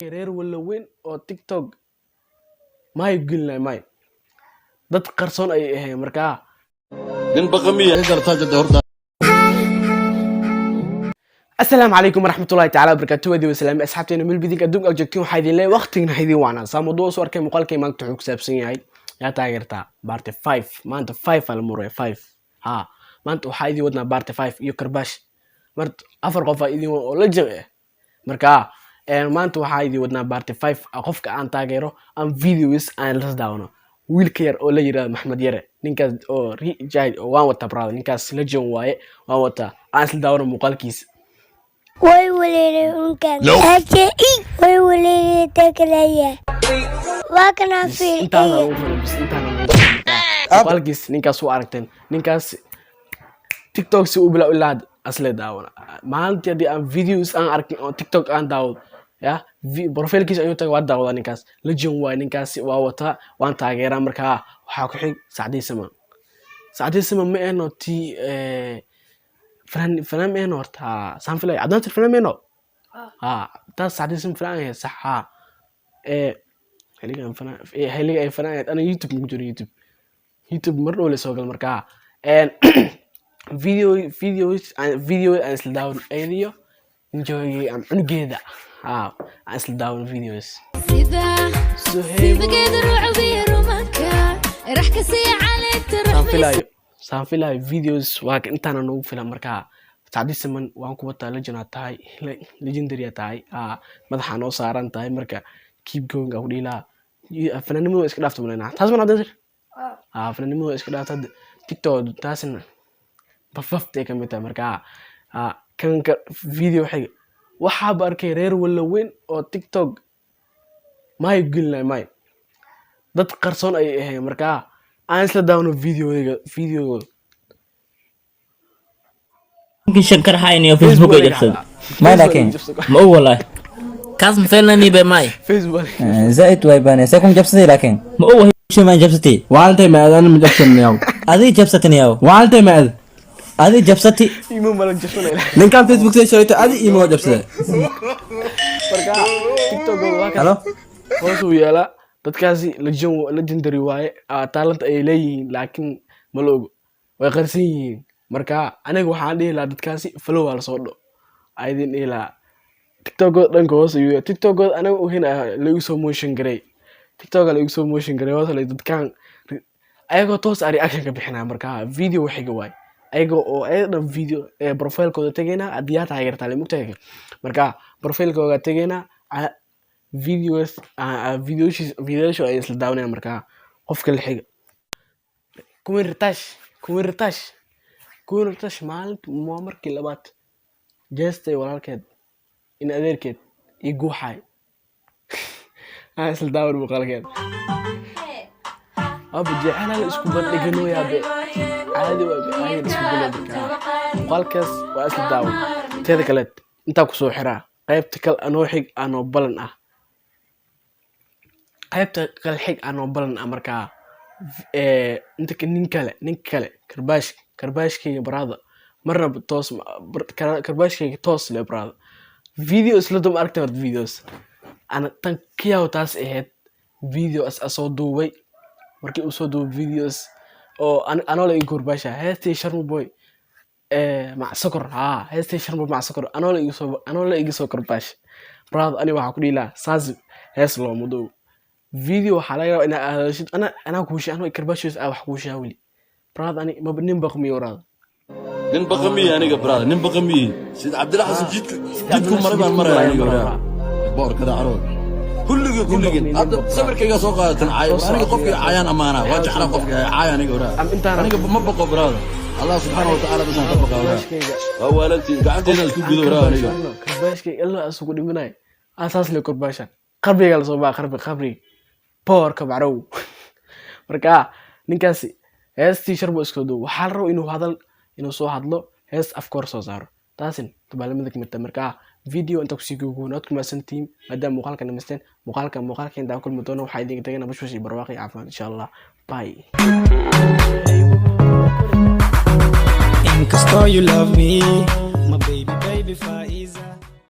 Reer Walaweyn oo TikTok may gelinay, may dad qarsoon ayay ahayn markaa. Nin baqamiya gartaa jada horta. Asalaamu calaykum waraxmatullahi taala wabarakaatu. Wadi wasalaami asxaabteena melbidinka adduunka aad joogtiin. Waxaa idin leeyahay waqtigna idin waanaan saa muddo soo arkay. Muuqaalkay maanta wuxuu ku saabsan yahay yaa taageertaa part 5. Maanta 5 aa la muraya, 5. Ha, maanta waxaa idin wadnaa part 5 iyo karbaash. Mar afar qof aa idin oo la jam ah. Marka maanta waxaa idin wadnaa part 5, qofka aan taageero aan videos aan la daawano, wiilka yar oo la yirahdo Maxmed Yare. Ninkaas oo rijaid oo waan wataa, brother. Ninkaas legend waaye, waan wataa. Aan isla daawano muuqaalkiisa. Way waleelay unkan way waleelay takalaya waa kana. Intaana ugu filan bis, intaana ugu filan. Muuqaalkiis ninkaas u aragteen. Ninkaas TikTok si u bilaw ilaa hadda asle daawana. Maalintii haddii aan videos aan arkin oo TikTok aan daawado ya profile-kiisa ayuu tagay, waa daawadaa. Ninkaas legend waaye, ninkaas waa wataa, waan taageeraa. Markaa waxaa ku xig Sacdii Sama. Sacdii Sama ma ahno tii fanaan, fanaan ma ahno horta. Saan filay, Cabdinaasir fanaan ma ahno. Ha, taas Sacdii Sama fanaan ahayd, sax. Ha, xilligan fanaan, xilliga ay fanaan ahayd ana YouTube maku jiro. YouTube mar dhow la soo gal. Markaa video videos video aan isla daawan ayadiyo enjoygay am cunugeeda. Ha, aan isla daawan videos. Suhaybo. Saan filayo videos waa intaana noogu filan. Markaa Sacdi Siman waan ku wataa, legend aa tahay, legendary aa tahay, madaxa noo saaran tahay. Marka keep going aa ku dhihi lahaa. Fanaanimada waa iska dhaafta malaynaa taas man, Cabdinaasir. Ha, fanaanimada waa iska dhaafta hadda TikTok, taasna bafaftay ka mid tahay. Markaa kanka video xiga waxaaba arkay reer Walaweyn oo TikTok may gelinay, may dad qarsoon ayay ahayn. Markaa aan isla daawano videoga, videogooda. Ninkii Shankar hayniyo Facebook ay jabsad. May laakiin Ma og wallahi, kaas ma feelnani be may. Facebook. Zaid way bane see kum jabsatay laakiin. Ma og. Shay ma jabsatay. Waaltay ma adan ma jabsan yaw. Adiga jabsatan yaw. Waaltay ma ad. Adiga jabsati. Imo mala jabsanay. Ninkan Facebook say shalayta adi imo jabsaday. Markaa TikTokooda waa kaas. Halo. Hoos uu yaalaa. Dadkaasi legend, legendary waaye. Talent ayay leeyihiin, laakiin ma la ogo, way qarsan yihiin. Marka aniga waxaan dhihi lahaa dadkaasi follow waa lasoo dho aa idin dhihi lahaa. TikTokooda dhanka hoos ayuu yahay. TikTokooda aniga ohin laigu soo motion garay, TikToka laigu soo motion garay hoos la dadkan ayagoo toos a reaction ka bixinaya. Marka video waxiga waay ayaga oo ayaga dhan video profile-kooda tegaynaa haddii yaa taageertaa le mugtahay. Marka profile-kooda tegaynaa, videos videoshis videosho ay isla daawanayaan. Markaa qofka la xiga Queen Ritash, Queen Ritash, Queen Ritash. Maalinta waa markii labaad jeestay walaalkeed in adeerkeed iyo guuxaay. Aan isla daawan muuqaalkeed. Waaba jecelaa la isku bandhiganoyaa be, caadi waa be, caadi la isku bandhigaa. Markaa muuqaalkaas waa isla daawan. Teeda kaleed intaa kusoo xiraa qaybta kale anoo xig anoo balan ah, qaybta kale xig anoo balan ah. Markaa inta nin kale, nin kale karbaash, karbaashkayga brother marnaba toos karbaashkayga toos le brother. Video isla dum aragtay horta videos ana tan kiyaw taas ahayd video as asoo duubay. Markii uu soo duubay videos oo anoo la igu karbaasha heestii Sharma Boy mac sokor. Haa, heestii Sharma Boy mac sokor anoo la igu soo, anoo la iga soo karbaash brother. Ani waxaa ku dhihi lahaa saas hees looma duubo video. Waxaa laga yaabaa inaa aadashid ana anaa kuusha anoo karbaashoos aa wax kuushaa weli brother. Ani maba nin baqmiyo brother. Nin baqamiye aniga brother, nin baqamiye. Sida Cabdilla Xasan jidku jidku maray baan maraya aniga brother. Boorkada carood kulligii kulligii hadda sawirkayga soo qaadatan caay. Aniga qofkii caayaan amaana waa jeclaa, qofkii caay aniga brother. Aniga ma baqo brother, Allah subxaana wa tacaala basaan ka baqaa brother. Waa waalantii gacantayda isku gudo brother aniga. Karbaashkayga ilaa isugu dhimanay asaas le karbaasha qabriga lasoo baa qarbi qabriga boorka macrow. Marka ninkaasi heestii Sharbo iska duub. Waxaa la raba inuu hadal, inuu soo hadlo, hees afka hor soo saaro, taasin dabaalamada kamid tahay. Marka video inta kusii gogoon aad ku mahadsantihiin maadaama muuqaalka dhamaysteen. Muuqaalka muuqaalka intaan kulmi doono waxaa idinka tagayna bashbash iyo barwaaqo iyo caafimaad, insha Allah. Bye. Inkastoo you love me, my baby, baby, fine.